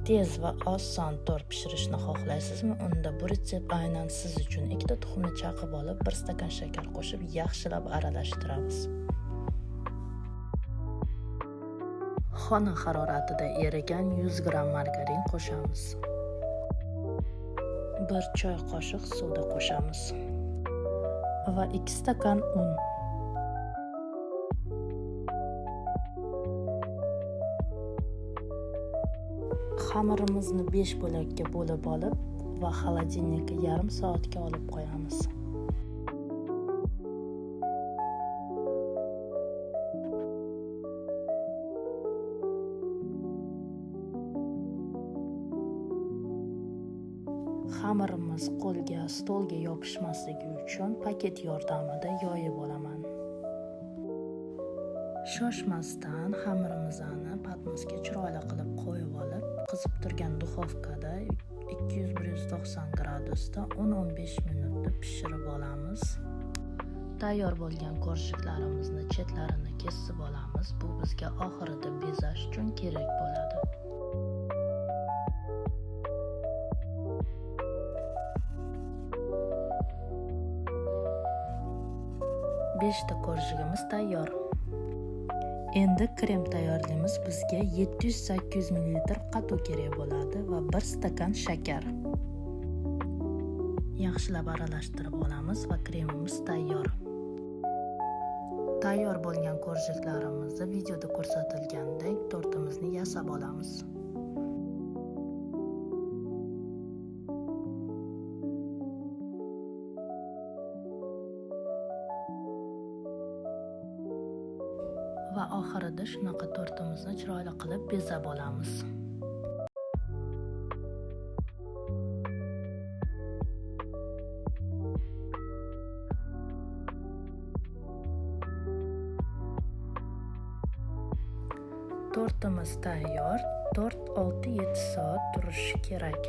Tez va oson tort pishirishni xohlaysizmi? Unda bu retsept aynan siz uchun. 2 ta tuxumni chaqib olib, 1 stakan shakar qo'shib, yaxshilab aralashtiramiz. Xona haroratida erigan 100 gramm margarin qo'shamiz. 1 choy qoshiq soda qo'shamiz va 2 stakan un. Xamirimizni 5 bo'lakka bo'lib olib va xolodilnikka yarim soatga olib qo'yamiz. Xamirimiz qo'lga, stolga yopishmasligi uchun paket yordamida yoyib olaman. Shoshmasdan xamirimizni patmosga chiroyli qilib qo'yib olib, qizib turgan duxovkada 200-190 gradusda 10-15 minutda pishirib olamiz. Tayyor bo'lgan korjiklarimizni chetlarini kesib olamiz. Bu bizga oxirida bezash uchun kerak bo'ladi. Beshta korjigimiz tayyor. Endi krem tayyorlaymiz. Bizga 700-800 ml qatiq kerak bo'ladi va 1 stakan shakar. Yaxshilab aralashtirib olamiz va kremimiz tayyor. Tayyor bo'lgan korjiklarimizni videoda ko'rsatilgandek tortimizni yasab olamiz. Va oxirida shunaqa tortimizni chiroyli qilib bezab olamiz. Tortimiz tayyor. Tort 6-7 soat turishi kerak.